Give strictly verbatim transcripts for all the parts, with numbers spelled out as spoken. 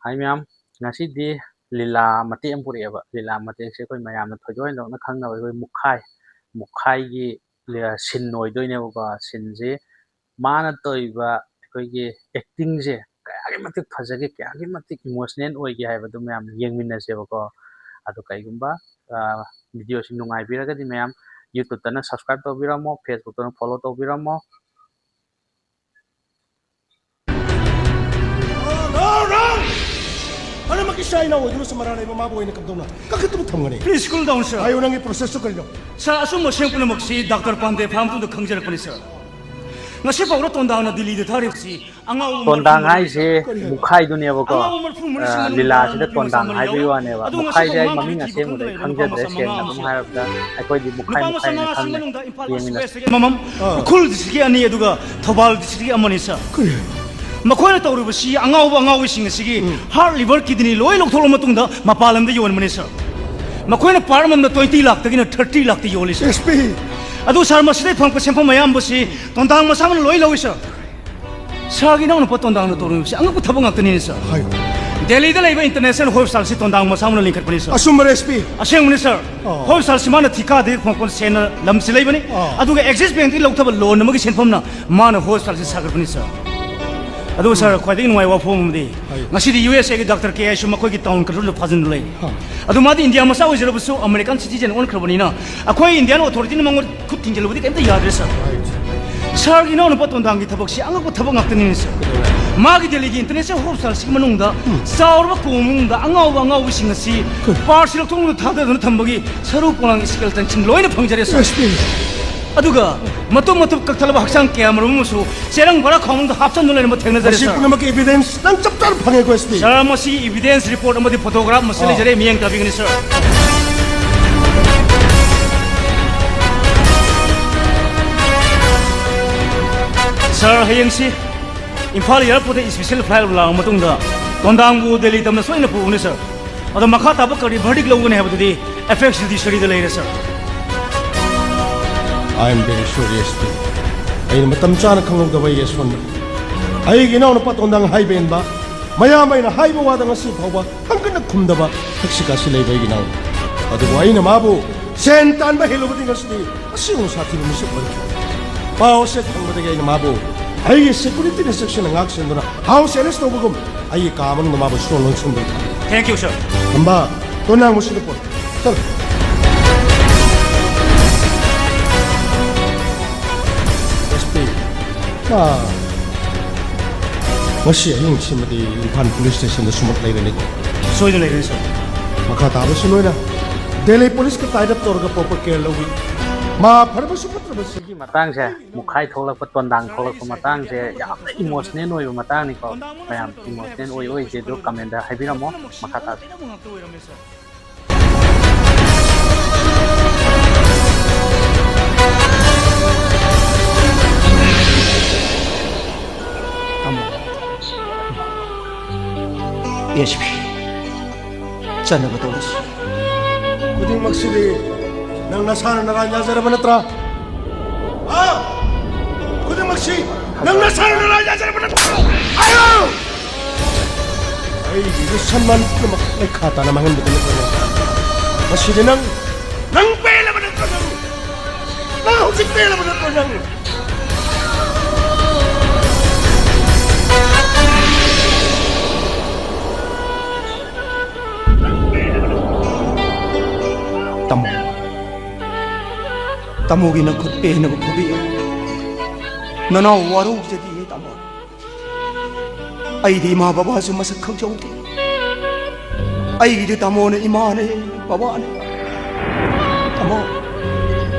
ꯍꯥꯏ ꯃꯌꯥꯝ, ꯉꯁꯤꯗꯤ ꯂꯤꯂꯥ ꯃꯇꯦꯛ ꯑꯃ ꯄꯨꯔꯛꯑꯦꯕ꯫ ꯂꯤꯂꯥ ꯃꯇꯦꯛꯁꯦ ꯑꯩꯈꯣꯏ ꯃꯌꯥꯝꯅ ꯊꯣꯏꯗꯣꯛ ꯍꯦꯟꯗꯣꯛꯅ ꯈꯪꯅꯕ ꯑꯩꯈꯣꯏ ꯃꯨꯈꯥꯏ, ꯃꯨꯈꯥꯏꯒꯤ ꯂꯤꯂꯥ ꯁꯤꯟ ꯑꯣꯏꯗꯣꯏꯅꯦꯕꯀꯣ꯫ ꯁꯤꯟꯁꯦ ꯃꯥꯅ ꯇꯧꯔꯤꯕ ꯑꯩꯈꯣꯏꯒꯤ ꯑꯦꯛꯇꯤꯡꯁꯦ ꯀꯌꯥꯒꯤ ꯃꯇꯤꯛ ꯐꯖꯒꯦ, ꯀꯌꯥꯒꯤ ꯃꯇꯤꯛ ꯏꯃꯣꯁꯅꯦꯜ ꯑꯣꯏꯒꯦ ꯍꯥꯏꯕꯗꯨ ꯃꯌꯥꯝ ꯌꯦꯡꯃꯤꯟꯅꯁꯦꯕꯀꯣ꯫ ꯑꯗꯣ ꯀꯩꯒꯨꯝꯕ ꯚꯤꯗꯤꯑꯣꯁꯤ ꯅꯨꯡꯉꯥꯏꯕꯤꯔꯒꯗꯤ ꯃꯌꯥꯝ YouTube-ꯇꯅ subscribe ꯇꯧꯕꯤꯔꯝꯃꯣ, Facebook-ꯇꯅ follow ꯇꯧꯕꯤꯔꯝꯃꯣ꯫ ꯑꯅꯃꯛꯀꯤ ꯏꯆꯥ ꯏꯅꯥꯎ ꯑꯣꯏꯗꯨꯅꯁꯨ ꯃꯔꯥ ꯂꯩꯕ ꯃꯥꯕꯨ ꯑꯩꯅ ꯀꯝꯗꯧꯅ ꯀꯛꯈꯠꯇꯨꯅ ꯊꯝꯒꯅꯤ? Please cool down, sir. ꯍꯥꯏꯌꯨ, ꯅꯪꯒꯤ process-ꯇꯨ ꯀꯔꯤꯅꯣ? Sir, ꯑꯁꯨꯝꯕ ꯁꯦꯝ ꯄꯨꯝꯅꯃꯛꯁꯤ ꯗꯥꯛꯇꯔ ꯄꯥꯟꯗꯦ ꯐꯥꯔꯝ ꯃꯇꯨꯡꯗ ꯈꯪꯖꯔꯛꯄꯅꯤ, sir. ꯉꯁꯤ ꯐꯥꯎꯕ ꯇꯣꯟꯗꯥꯡꯅ ꯗꯤꯜꯂꯤꯗ ꯊꯥꯔꯤꯕꯁꯤ ꯑꯉꯥꯎꯕ ꯇꯣꯟꯗꯥꯡ ꯃꯔꯐꯨ ꯍꯥꯏꯁꯦ ꯃꯨꯈꯥꯏꯗꯨꯅꯦꯕꯀꯣ꯫ ꯑꯉꯥꯎꯕ ꯃꯔꯐꯨ ꯃꯔꯤꯁꯤꯡ ꯑ, ꯃꯅꯨꯡꯗ ꯂꯤꯂꯥꯁꯤꯗ ꯅꯨꯄꯤ ꯃꯆꯥ ꯇꯣꯟꯗꯥꯡ ꯑꯃ ꯍꯥꯏꯕꯒꯤ ꯌꯥꯎꯏ꯫ ꯋꯥꯅꯦꯕ꯫ ꯑꯗꯨꯒ ꯃꯨꯈꯥꯏꯁꯦ ꯉꯁꯤꯐꯥꯎ ꯑꯩ ꯃꯥꯒꯤ ꯃꯃꯤꯡ ꯊꯤꯕ ꯑꯁꯦꯡꯕꯗ ꯈꯪꯗꯅ ꯑꯩ ꯂꯩꯕ ꯈꯪꯖꯗ꯭ꯔꯦ꯫ ꯅꯨꯄꯥ ꯃꯆꯥ ꯁꯦꯡꯅ ꯃꯉꯥ ꯑꯗꯨꯝ ꯑꯃꯁꯨ ꯍꯥꯏꯔꯕꯗ ꯑꯩꯈꯣꯏꯗꯤ ꯃꯨꯈꯥꯏ ꯅꯨꯄꯥ ꯃꯆꯥ ꯃꯨꯈꯥꯏꯅ ꯃꯉꯥꯁꯤ ꯈꯪꯅꯩ꯫ ꯃꯅꯨꯡꯗ ꯏꯝꯐꯥꯜ West ꯌꯦꯡꯃꯤꯟꯅꯁꯤ꯫ ꯗꯒꯤ ꯑꯃꯃꯝ, ꯎꯈ꯭ꯔꯨꯜ district-ꯀꯤ ꯑꯅꯤ, ꯑꯗꯨꯒ ꯊꯧꯕꯥꯜ district-ꯀꯤ ꯑꯃꯅꯤ, sir. ꯃꯈꯣꯏꯅ ꯇꯧꯔꯤꯕꯁꯤ ꯑꯉꯥꯎꯕ ꯑꯉꯥꯎꯕꯁꯤꯡ ꯑꯁꯤꯒꯤ heart, liver, kidney ꯂꯣꯏ ꯂꯧꯊꯣꯛꯂꯕ ꯃꯇꯨꯡꯗ ꯃꯄꯥꯟ ꯂꯝꯗ ꯌꯣꯟꯕꯅꯤ, sir. ꯃꯈꯣꯏꯅ part ꯑꯃꯃꯝꯗ twenty ꯂꯥꯛꯇꯒꯤꯅ thirty ꯂꯥꯛꯇ ꯌꯣꯜꯂꯤ, sir. S P, ꯑꯗꯨ sir, ꯃꯁꯤꯗꯩ ꯐꯪꯉꯛꯄ ꯁꯦꯟꯐꯝ ꯑꯌꯥꯝꯕꯁꯤ ꯇꯣꯟꯗꯥꯡ ꯃꯁꯥꯃꯛꯅ ꯂꯣꯏ ꯂꯧꯏ, sir. Sir-ꯒꯤ ꯏꯅꯥꯎꯅꯨꯄꯥ ꯇꯣꯟꯗꯥꯡꯅ ꯇꯧꯔꯤꯕꯁꯤ ꯑꯉꯛꯄ ꯊꯕꯛ ꯉꯥꯛꯇꯅꯤꯅꯦ, sir. ꯍꯥꯏꯌꯨ꯫ ꯗꯦꯜꯂꯤꯗ ꯂꯩꯕ international hospital-ꯁꯤ ꯇꯣꯟꯗꯥꯡ ꯃꯁꯥꯃꯛꯅ ꯂꯤꯡꯈꯠꯄꯅꯤ, sir. ꯑꯆꯨꯝꯕꯔ, S P? ꯑꯁꯦꯡꯕꯅꯤ, sir. ꯑꯣ꯫ Hospital-ꯁꯤ ꯃꯥꯅ ꯊꯤꯀꯥꯗꯒꯤ ꯈꯣꯡꯄꯣꯟ ꯁꯦꯟꯅ ꯂꯝꯁꯤ ꯂꯩꯕꯅꯤ꯫ ꯑꯣ꯫ ꯑꯗꯨꯒ Axis Bank-ꯇꯒꯤ ꯂꯧꯊꯕ loan ꯑꯃꯒꯤ ꯁꯦꯟꯐꯝꯅ ꯃꯥꯅ hospital-ꯁꯤ ꯁꯥꯒꯠꯄꯅꯤ, sir. ꯑꯗꯨꯒ sir, ꯈ꯭ꯋꯥꯏꯗꯒꯤ ꯅꯨꯡꯉꯥꯏꯕ ꯋꯥꯐꯝ ꯑꯃꯗꯤ, ꯍꯥꯏꯌꯨ꯫ ꯉꯁꯤꯗꯤ U S A-ꯒꯤ Doctor K I-ꯁꯨ ꯃꯈꯣꯏꯒꯤ town control-ꯗ ꯐꯥꯖꯤꯟꯗꯨꯅ ꯂꯩ꯫ ꯍꯥ꯫ ꯑꯗꯨ ꯃꯥꯗꯤ ꯏꯟꯗꯤꯌꯥ ꯃꯆꯥ ꯑꯣꯏꯖꯔꯕꯁꯨ American citizen ꯑꯣꯟꯈ꯭ꯔꯕꯅꯤꯅ ꯑꯩꯈꯣꯏ ꯏꯟꯗꯤꯌꯥꯟ authority-ꯅ ꯃꯉꯣꯟꯗ ꯈꯨꯠ ꯊꯤꯡꯖꯤꯜꯂꯨꯕꯗꯤ ꯀꯩꯝꯇ ꯌꯥꯗ꯭ꯔꯦ, sir. Sir-ꯒꯤ ꯏꯅꯥꯎꯅꯨꯄꯥ ꯇꯣꯟꯗꯥꯡꯒꯤ ꯊꯕꯛꯁꯤ ꯑꯉꯛꯄ ꯊꯕꯛ ꯉꯥꯛꯇꯅꯤꯅꯦ, sir. ꯃꯥꯒꯤ ꯗꯦꯜꯂꯤꯒꯤ international hospital-ꯁꯤꯒꯤ ꯃꯅꯨꯡꯗ ꯆꯥꯎꯔꯕ ꯀꯣꯝ ꯃꯅꯨꯡꯗ ꯑꯉꯥꯎꯕ ꯑꯉꯥꯎꯕꯁꯤꯡ ꯑꯁꯤ part-ꯁꯤ ꯂꯧꯊꯣꯛꯂꯒ ꯊꯥꯗꯗꯨꯅ ꯊꯝꯕꯒꯤ ꯁꯔꯨ ꯄꯣꯂꯥꯡ skeleton-ꯁꯤꯡ ꯂꯣꯏꯅ ꯐꯪꯖꯔꯦ, sir. S P, ꯑꯗꯨꯒ ꯃꯇꯨꯝ ꯃꯇꯨꯝ ꯀꯛꯊꯠꯂꯕ ꯍꯛꯆꯥꯡ ꯀꯌꯥꯃꯔꯨꯝ ꯑꯃꯁꯨ ꯆꯦꯔꯪ ꯕꯣꯔꯥ ꯈꯥꯎꯃꯅꯨꯡꯗ ꯍꯥꯞꯆꯟꯗꯨꯅ ꯂꯩꯔꯝꯕ ꯊꯦꯡꯅꯖꯔꯦ, ꯃꯁꯤ sir. ꯄꯨꯝꯅꯃꯛꯀꯤ evidence ꯅꯪ ꯆꯞ ꯆꯥꯅ ꯐꯪꯉꯦꯀꯣ, S P? Sir, ꯃꯁꯤ evidence report ꯑꯃꯗꯤ photograph ꯃꯁꯤ ꯑꯥ꯫ ꯂꯩꯖꯔꯦ, ꯃꯤꯠꯌꯦꯡ ꯇꯥꯕꯤꯒꯅꯤ, sir. Sir, ꯍꯌꯦꯡꯁꯤ ꯏꯝꯐꯥꯜ airport-ꯇ special flight ꯂꯥꯛꯑꯕ ꯃꯇꯨꯡꯗ ꯇꯣꯟꯗꯥꯡꯕꯨ ꯗꯦꯜꯂꯤ ꯇꯝꯅ ꯁꯣꯏꯅ ꯄꯨꯒꯅꯤ, sir. ꯑꯗꯣ ꯃꯈꯥ ꯇꯥꯕ ꯀꯔꯤ verdict ꯂꯧꯒꯅꯤ ꯍꯥꯏꯕꯗꯨꯗꯤ apex judiciary-ꯗ ꯂꯩꯔꯦ, sir. I am very sorry, S P. ꯑꯩꯅ ꯃꯇꯝ ꯆꯥꯅ ꯈꯪꯍꯧꯗꯕ ꯑꯩꯒꯤ ꯑꯁꯣꯟꯕꯅꯤ꯫ ꯑꯩꯒꯤ ꯏꯅꯥꯎꯅꯨꯄꯥ ꯇꯣꯟꯗꯥꯡ ꯍꯥꯏꯕ ꯏꯟꯕ ꯃꯌꯥꯝ ꯑꯩꯅ ꯍꯥꯏꯕ ꯋꯥꯗ ꯉꯁꯤ ꯐꯥꯎꯕ ꯍꯪꯒꯠꯅ ꯈꯨꯝꯗꯕ ꯊꯛꯁꯤ ꯈꯥꯁꯤ ꯂꯩꯕ ꯑꯩꯒꯤ ꯏꯅꯥꯎ꯫ ꯑꯗꯨꯕꯨ ꯑꯩꯅ ꯃꯥꯕꯨ ꯁꯦꯟ ꯇꯥꯟꯕ ꯍꯦꯜꯂꯨꯕꯗꯤ ꯉꯁꯤꯗꯤ ꯑꯁꯤꯒꯨꯝꯕ ꯁꯥꯊꯤꯕ ꯃꯤꯁꯛ ꯑꯣꯏꯔꯛꯈꯤ꯫ ꯄꯥꯎ ꯑꯁꯤ ꯐꯪꯕꯗꯒꯤ ꯑꯩꯅ ꯃꯥꯕꯨ ꯑꯩꯒꯤ security ꯅ ꯆꯦꯛꯁꯤꯟꯅ ꯉꯥꯛ ꯁꯦꯟꯗꯨꯅ house arrest ꯇꯧꯕꯒꯨꯝ ꯑꯩꯒꯤ ꯀꯥ ꯃꯅꯨꯡꯗ ꯃꯥꯕꯨ ꯁꯣ ꯂꯣꯟꯁꯤꯟꯕꯤꯈꯤ꯫ Thank you, sir. ꯈꯝꯕ, ꯇꯣꯅꯥꯡ ꯃꯁꯤꯗ ꯄꯣꯠ꯫ ꯆꯠꯂꯣ꯫ S P. ꯑꯥ꯫ ꯉꯁꯤ ꯑꯍꯤꯡꯁꯤꯃꯗꯤ ꯏꯝꯐꯥꯜ ꯄꯨꯂꯤꯁ ꯁ꯭ꯇꯦꯁꯟꯗ ꯁꯨꯃꯛ ꯂꯩꯔꯅꯤꯀꯣ? ꯁꯣꯏꯗꯅ ꯂꯩꯔꯅꯤ, ꯁꯥꯔ꯫ ꯃꯈꯥ ꯇꯥꯕꯁꯤ ꯅꯣꯏꯅ ꯗꯦꯜꯂꯤ ꯄꯨꯂꯤꯁꯀ tie up ꯇꯧꯔꯒ proper care ꯂꯧꯏ꯫ ꯃꯥ ꯐꯔꯕꯁꯨ ꯐꯠꯇ꯭ꯔꯕꯁꯨ꯫ ꯁꯤꯒꯤ ꯃꯇꯥꯡꯁꯦ, ꯃꯨꯛꯈꯥꯏ ꯊꯣꯛꯂꯛꯄ, ꯇꯣꯟꯗꯥꯡ ꯊꯣꯛꯂꯛꯄ ꯃꯇꯥꯡꯁꯦ ꯌꯥꯝꯅ emotional ꯑꯣꯏꯕ ꯃꯇꯥꯡꯅꯤꯀꯣ꯫ ꯃꯌꯥꯝ emotional ꯑꯣꯏ ꯑꯣꯏꯗꯦ ꯑꯗꯨ comment ꯗ ꯍꯥꯏꯕꯤꯔꯝꯃꯣ꯫ ꯃꯈꯥ ꯇꯥꯁꯤ꯫ ꯇꯥꯃꯣ꯫ S P. ꯆꯠꯅꯕ ꯇꯧꯔꯁꯤ꯫ ꯈꯨꯗꯤꯡꯃꯛꯁꯤꯗꯤ ꯅꯪ ꯅꯁꯥꯅ ꯅꯔꯥꯏ ꯌꯥꯖꯔꯕ ꯅꯠꯇ꯭ꯔꯥ? ꯍꯥ? ꯈꯨꯗꯤꯡꯃꯛꯁꯤ ꯅꯪ ꯅꯁꯥꯅ ꯅꯔꯥꯏ ꯌꯥꯖꯔꯕ ꯅꯠꯇ꯭ꯔꯥ? ꯍꯥꯏꯌꯨ! ꯑꯩꯒꯤꯗꯤ ꯁꯟꯃꯥꯟ ꯄꯨꯝꯅꯃꯛ ꯂꯩꯈꯥ ꯇꯥꯅ ꯃꯥꯡꯍꯟꯕꯗ ꯅꯠꯇꯅ ꯃꯁꯤꯗꯤ ꯅꯪ, ꯅꯪ ꯄꯦꯜꯂꯕ ꯅꯠꯇ꯭ꯔꯣ ꯅꯪ? ꯅꯪ ꯍꯧꯖꯤꯛ ꯄꯦꯜꯂꯕ ꯅꯠꯇ꯭ꯔꯣ ꯅꯪ? ꯇꯥꯃꯣ, ꯇꯥꯃꯣꯒꯤ ꯅꯈꯨꯠ ꯄꯦꯟꯅꯕ ꯐꯨꯕꯤꯌꯨ꯫ ꯅꯅꯥꯎ ꯋꯥꯔꯧꯖꯗꯤꯌꯦ ꯇꯥꯃꯣ꯫ ꯑꯩꯗꯤ ꯏꯃꯥ ꯕꯕꯥꯁꯨ ꯃꯁꯛ ꯈꯪꯖꯍꯧꯗꯦ꯫ ꯑꯩꯒꯤꯗꯤ ꯇꯥꯃꯣꯅ ꯏꯃꯥꯅꯦ, ꯕꯕꯥꯅꯦ꯫ ꯇꯥꯃꯣ,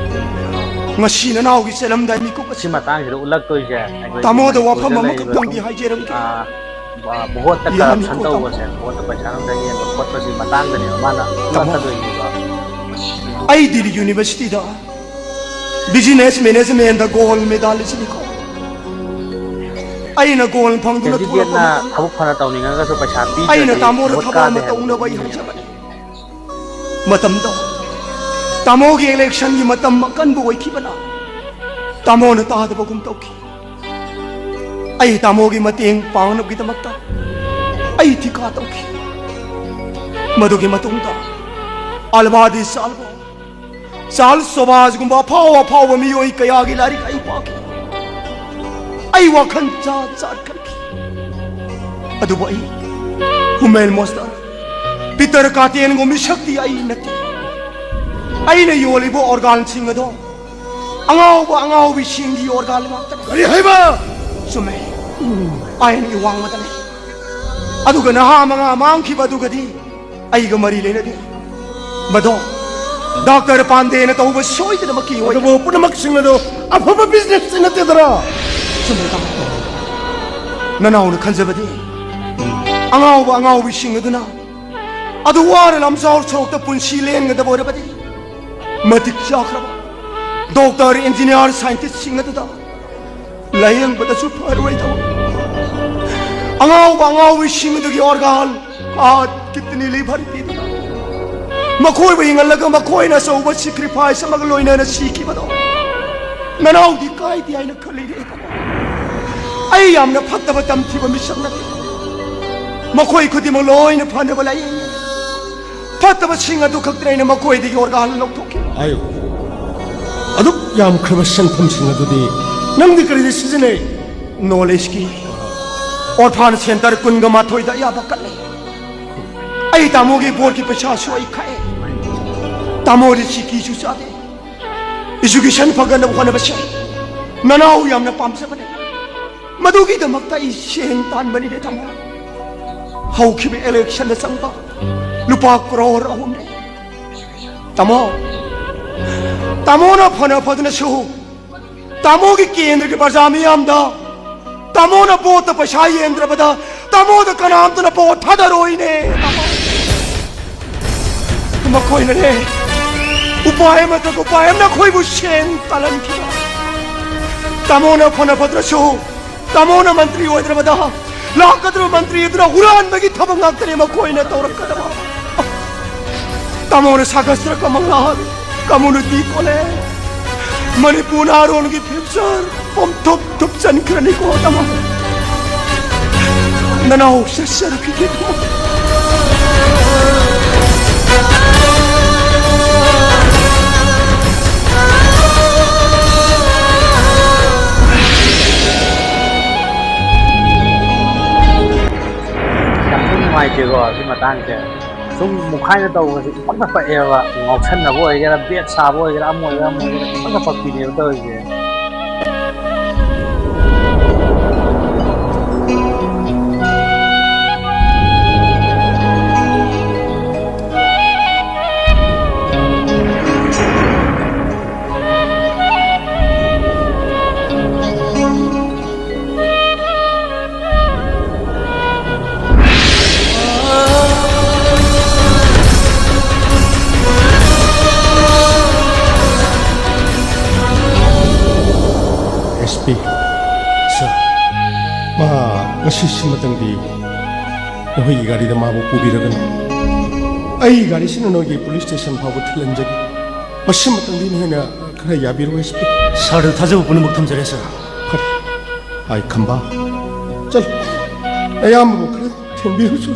ꯉꯁꯤ ꯅꯅꯥꯎꯒꯤ ꯆꯦꯜꯂꯝꯗꯥꯏ ꯃꯤꯀꯨꯞ ꯁꯤ ꯑꯁꯤ ꯃꯇꯥꯡꯁꯤꯗ ꯎꯠꯂꯛꯇꯣꯏꯁꯦ ꯑꯩꯈꯣꯏꯒꯤ ꯇꯥꯃꯣꯗ ꯋꯥꯐꯝ ꯃꯅꯤꯄꯨꯔꯗ ꯑꯃꯈꯛꯇꯪꯗꯤ ꯂꯩꯔꯤꯕ ꯍꯥꯏꯖꯔꯝꯒꯦ꯫ ꯁꯨꯝ, ꯑꯥ, ꯚꯣꯠꯇ ꯌꯥꯝ corruption ꯀꯣ ꯇꯥꯃꯣ꯫ ꯇꯧꯕꯁꯦ, ꯚꯣꯠꯇ ꯄꯩꯁꯥ ꯅꯨꯡꯁꯥ ꯌꯦꯟꯕ ꯈꯣꯠꯄꯁꯤ ꯃꯇꯥꯡꯗꯅꯦꯕ ꯃꯥꯅ ꯇꯥꯃꯣ, ꯎꯠꯂꯛꯀꯗꯣꯏꯁꯤꯀꯣ꯫ ꯑꯩ ꯗꯤꯜꯂꯤ ꯌꯨꯅꯤꯚꯔꯁꯤꯇꯤꯗ business management ꯗ gold medalist ꯅꯤꯀꯣ꯫ ꯑꯩꯅ gold ꯐꯪꯗꯨꯅ candidate ꯊꯣꯛꯂꯛꯄ ꯅ ꯃꯇꯝꯗ ꯊꯕꯛ ꯐꯅ ꯇꯧꯅꯤꯡꯉꯒꯁꯨ ꯄꯩꯁꯥ ꯄꯤꯗ꯭ꯔꯗꯤ ꯑꯩꯅ ꯇꯥꯃꯣꯗ ꯊꯕꯛ ꯊꯕꯛ ꯀꯥꯗꯦ ꯑꯃ ꯍꯥꯏꯕ ꯇꯧꯅꯕ ꯑꯩ ꯃꯤꯅꯦꯕ꯫ ꯍꯥꯏꯖꯕꯅꯤ꯫ ꯃꯇꯝꯗꯣ ꯇꯥꯃꯣꯒꯤ election ꯒꯤ ꯃꯇꯝ ꯑꯀꯟꯕ ꯑꯣꯏꯈꯤꯕꯅ ꯇꯥꯃꯣꯅ ꯇꯥꯗꯕꯒꯨꯝ ꯇꯧꯈꯤ꯫ ꯑꯩ ꯇꯥꯃꯣꯒꯤ ꯃꯇꯦꯡ ꯄꯥꯡꯅꯕꯒꯤꯗꯃꯛꯇ ꯑꯩ ꯊꯤꯀꯥ ꯇꯧꯈꯤ꯫ ꯃꯗꯨꯒꯤ ꯃꯇꯨꯡꯗ ꯑꯜꯕꯥꯗꯤ ꯁꯥꯜꯕꯣ, ꯆꯥꯔꯜꯁ ꯁꯣꯕꯥꯖꯒꯨꯝꯕ ꯑꯐꯥꯎ ꯑꯐꯥꯎꯕ ꯃꯤꯑꯣꯏ ꯀꯌꯥꯒꯤ ꯂꯥꯏꯔꯤꯛ ꯑꯩ ꯄꯥꯈꯤ꯫ ꯑꯩ ꯋꯥꯈꯜ ꯖꯥꯠ ꯖꯥꯠ ꯈꯟꯈꯤ꯫ ꯑꯗꯨꯕꯨ ꯑꯩ ꯍꯨꯃꯦꯜ ꯃꯣꯁꯇꯔ, ꯄꯤꯇꯔ ꯀꯥꯇꯦꯟꯒꯨꯝꯕ ꯃꯤꯁꯛꯇꯤ ꯑꯩ ꯅꯠꯇꯦ꯫ ꯑꯩꯅ ꯌꯣꯜꯂꯤꯕ ꯑꯣꯔꯒꯥꯟꯁꯤꯡ ꯑꯗꯣ ꯑꯉꯥꯎꯕ ꯑꯉꯥꯎꯕꯤꯁꯤꯡꯒꯤ ꯑꯣꯔꯒꯥꯟ ꯉꯥꯛꯇꯅꯤ꯫ ꯀꯔꯤ ꯍꯥꯏꯕ? ꯆꯨꯝꯃꯦ꯫ ꯑꯥꯏꯟꯒꯤ ꯋꯥꯡꯃꯗ ꯂꯩ꯫ ꯑꯗꯨꯒ ꯅꯍꯥ ꯃꯉꯥ ꯃꯥꯡꯈꯤꯕ ꯑꯗꯨꯒꯗꯤ ꯑꯩꯒ ꯃꯔꯤ ꯂꯩꯅꯗꯦ꯫ ꯃꯗꯣ ꯗꯥꯛꯇꯔ ꯄꯥꯟꯗꯦꯅ ꯇꯧꯕ ꯁꯣꯏꯗꯅꯃꯛꯀꯤ ꯑꯣꯏ꯫ ꯑꯗꯨꯕꯨ ꯄꯨꯝꯅꯃꯛꯁꯤꯡ ꯑꯗꯨ ꯑꯐꯕ ꯕꯤꯖꯤꯅꯦꯁꯇꯤ ꯅꯠꯇꯦꯗꯔꯥ? ꯆꯨꯝꯃꯦ, ꯇꯥꯃꯣ꯫ ꯅꯅꯥꯎꯅ ꯈꯟꯖꯕꯗꯤ ꯑꯉꯥꯎꯕ ꯑꯉꯥꯎꯕꯤꯁꯤꯡ ꯑꯗꯨꯅ ꯑꯗꯨ ꯋꯥꯅ ꯂꯝꯖꯥꯎ ꯁꯣꯔꯣꯛꯇ ꯄꯨꯟꯁꯤ ꯂꯦꯟꯒꯗꯕ ꯑꯣꯏꯔꯕꯗꯤ ꯃꯇꯤꯛ ꯆꯥꯈ꯭ꯔꯕ ꯗꯣꯛꯇꯔ, ꯏꯟꯖꯤꯅꯤꯌꯥꯔ, ꯁꯥꯏꯟꯇꯤꯁꯁꯤꯡ ꯑꯗꯨꯗ ꯂꯥꯌꯦꯡꯕꯗꯁꯨ ꯐꯔꯣꯏꯗꯕ ꯑꯉꯥꯎꯕ ꯑꯉꯥꯎꯕꯤꯁꯤꯡ ꯑꯗꯨꯒꯤ ꯑꯣꯔꯒꯥꯟ, ꯍꯥꯔꯠ, ꯀꯤꯗꯅꯤ, ꯂꯤꯚꯔ ꯄꯤꯗꯨꯅ ꯃꯈꯣꯏꯕꯨ ꯍꯤꯡꯍꯜꯂꯒ ꯃꯈꯣꯏꯅ ꯑꯆꯧꯕ ꯁꯦꯀ꯭ꯔꯤꯐꯥꯏꯁ ꯑꯃꯒ ꯂꯣꯏꯅꯅ ꯁꯤꯈꯤꯕꯗꯣ ꯅꯅꯥꯎꯗꯤ ꯀꯥꯏꯗꯦ ꯍꯥꯏꯅ ꯈꯜꯂꯤꯅꯦ꯫ ꯑꯩ ꯌꯥꯝꯅ ꯐꯠꯇꯕ ꯇꯝꯈꯤꯕ ꯃꯤꯁꯛ ꯅꯠꯇꯦ꯫ ꯃꯈꯣꯏ ꯈꯨꯗꯤꯡꯃꯛ ꯂꯣꯏꯅ ꯐꯅꯕ ꯂꯥꯌꯦꯡꯉꯤ꯫ ꯐꯠꯇꯕꯁꯤꯡ ꯑꯗꯨ ꯈꯛꯇꯅ ꯑꯩꯅ ꯃꯈꯣꯏꯗꯒꯤ ꯑꯣꯔꯒꯥꯟ ꯂꯧꯊꯣꯛꯈꯤ꯫ ꯑꯌꯨ, ꯑꯗꯨꯛ ꯌꯥꯝꯈ꯭ꯔꯕ ꯁꯦꯟꯐꯝꯁꯤꯡ ꯑꯗꯨꯗꯤ ꯅꯪꯗꯤ ꯀꯔꯤꯗ ꯁꯤꯖꯤꯟꯅꯩ? ꯅꯣꯂꯦꯖꯀꯤ ꯑꯣꯔꯐꯥꯟ ꯁꯦꯟꯇꯔ ꯀꯨꯟꯒ ꯃꯥꯊꯣꯏꯗ ꯑꯌꯥꯕ ꯀꯠꯂꯦ꯫ ꯑꯩ ꯇꯥꯃꯣꯒꯤ ꯕꯣꯔꯒꯤ ꯄꯩꯁꯥꯁꯨ ꯑꯩ ꯈꯥꯛꯑꯦ꯫ ꯇꯥꯃꯣꯗꯤ ꯁꯤꯀꯤꯁꯨ ꯆꯥꯗꯦ꯫ ꯏꯖꯨꯀꯦꯁꯟ ꯐꯒꯠꯅꯕ ꯍꯣꯠꯅꯕꯁꯦ ꯅꯅꯥꯎ ꯌꯥꯝꯅ ꯄꯥꯝꯖꯕꯅꯦ꯫ ꯃꯗꯨꯒꯤꯗꯃꯛꯇ ꯑꯩ ꯁꯦꯟ ꯇꯥꯟꯕꯅꯤꯅꯦ, ꯇꯥꯃꯣ꯫ ꯍꯧꯈꯤꯕ ꯏꯂꯦꯛꯁꯟꯗ ꯆꯪꯕ ꯂꯨꯄꯥ ꯀ꯭ꯔꯣꯔ ꯑꯍꯨꯝꯅꯦ꯫ ꯇꯥꯃꯣ, ꯇꯥꯃꯣꯅ ꯐꯅ ꯐꯗꯅꯁꯨ ꯇꯥꯃꯣꯒꯤ ꯀꯦꯟꯗ꯭ꯔꯒꯤ ꯄ꯭ꯔꯖꯥ ꯃꯤꯌꯥꯝꯗ ꯇꯥꯃꯣꯅ ꯚꯣꯠꯇ ꯄꯩꯁꯥ ꯌꯦꯟꯗ꯭ꯔꯕꯗ ꯇꯥꯃꯣꯗ ꯀꯅꯥꯝꯇꯅ ꯚꯣꯠ ꯊꯥꯗꯔꯣꯏꯅꯦ, ꯇꯥꯃꯣ꯫ ꯃꯈꯣꯏꯅꯅꯦ, ꯎꯄꯥꯏ ꯑꯃꯗꯒꯤ ꯎꯄꯥꯏ ꯑꯃꯅ ꯑꯩꯈꯣꯏꯕꯨ ꯁꯦꯟ ꯇꯥꯜꯍꯟꯈꯤꯕ꯫ ꯇꯥꯃꯣꯅ ꯐꯅ ꯐꯠꯇ꯭ꯔꯁꯨ, ꯇꯥꯃꯣꯅ ꯃꯟꯇ꯭ꯔꯤ ꯑꯣꯏꯗ꯭ꯔꯕꯗ ꯂꯥꯛꯀꯗꯧꯔꯤꯕ ꯃꯟꯇ꯭ꯔꯤ ꯑꯗꯨꯅ ꯍꯨꯔꯥꯟꯕꯒꯤ ꯊꯕꯛ ꯉꯥꯛꯇꯅꯦ ꯃꯈꯣꯏꯅ ꯇꯧꯔꯛꯀꯗꯕ꯫ ꯇꯥꯃꯣꯅ ꯁꯥꯒꯠꯆꯔꯛꯄ ꯃꯪꯂꯥꯟ ꯀꯝꯃꯨꯅꯤꯇꯤ ꯀꯣꯂꯦꯖ, ꯃꯅꯤꯄꯨꯔ ꯅꯍꯥꯔꯣꯜꯒꯤ ꯐ꯭ꯌꯨꯆꯔ ꯄꯣꯝꯊꯨꯞ ꯊꯨꯞꯆꯟꯈ꯭ꯔꯅꯤꯀꯣ, ꯇꯥꯃꯣ꯫ ꯅꯅꯥꯎ ꯆꯠꯆꯔꯛꯈꯤꯒꯦ꯫ ꯌꯥꯝ ꯊꯤ ꯅꯨꯡꯉꯥꯏꯇꯦꯀꯣ ꯁꯤ ꯃꯇꯥꯡꯁꯦ꯫ ꯁꯨꯝ ꯃꯨꯛꯈꯥꯏꯅ ꯇꯧꯕꯁꯦ ꯏꯄꯛꯇ ꯄꯛꯑꯦꯕ꯫ ꯉꯥꯎꯁꯟꯅꯕ ꯑꯣꯏꯒꯦꯔꯥ, ꯕꯦꯠ ꯁꯥꯕ ꯑꯣꯏꯒꯦꯔꯥ, ꯑꯃ ꯑꯣꯏꯒꯦꯔꯥ, ꯑꯃ ꯑꯣꯏꯒꯦꯔꯥ, ꯏꯄꯛꯇ ꯄꯛꯄꯤꯅꯦꯕ ꯇꯧꯔꯤꯁꯦ꯫ S P. ꯁꯥꯔ꯫ ꯃꯥ ꯉꯁꯤꯁꯤꯃꯇꯪꯗꯤ ꯅꯈꯣꯏꯒꯤ ꯒꯥꯔꯤꯗ ꯃꯥꯕꯨ ꯄꯨꯕꯤꯔꯒꯅꯨ꯫ ꯑꯩꯒꯤ ꯒꯥꯔꯤꯁꯤꯅ ꯅꯣꯏꯒꯤ ꯄꯨꯂꯤꯁ ꯁ꯭ꯇꯦꯁꯟ ꯐꯥꯎꯕ ꯊꯤꯜꯍꯟꯖꯒꯦ꯫ ꯃꯁꯤꯃꯇꯪꯗꯤ ꯅꯈꯣꯏꯅ ꯈꯔ ꯌꯥꯕꯤꯔꯣ, ꯑꯦꯁ ꯄꯤ꯫ ꯁꯥꯔꯗ ꯊꯥꯖꯕ ꯄꯨꯝꯅꯃꯛ ꯊꯝꯖꯔꯦ, ꯁꯥꯔ꯫ ꯐꯔꯦ꯫ ꯑꯩ ꯈꯝꯕ꯫ ꯆꯠꯂꯨ꯫ ꯑꯌꯥꯝꯕꯕꯨ ꯈꯔ ꯊꯦꯝꯕꯤꯔꯨꯆꯣ꯫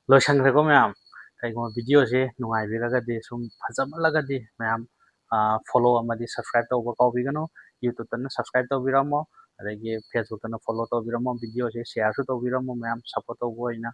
ꯂꯣꯏꯁꯟꯈ꯭ꯔꯦꯀꯣ ꯃꯌꯥꯝ꯫ ꯀꯩꯒꯨꯝꯕ video ꯁꯦ ꯅꯨꯡꯉꯥꯏꯕꯤꯔꯒꯗꯤ, ꯁꯨꯝ ꯐꯖꯃꯜꯂꯒꯗꯤ ꯃꯌꯥꯝ, ꯑꯥ, follow ꯑꯃꯗꯤ subscribe ꯇꯧꯕ ꯀꯥꯎꯕꯤꯒꯅꯨ꯫ YouTube ꯇꯅ subscribe ꯇꯧꯕꯤꯔꯝꯃꯣ, ꯑꯗꯒꯤ Facebook ꯇꯅ follow ꯇꯧꯕꯤꯔꯝꯃꯣ꯫ Video ꯁꯦ share ꯁꯨ ꯇꯧꯕꯤꯔꯝꯃꯣ ꯃꯌꯥꯝ, support ꯇꯧꯕ ꯑꯣꯏꯅ꯫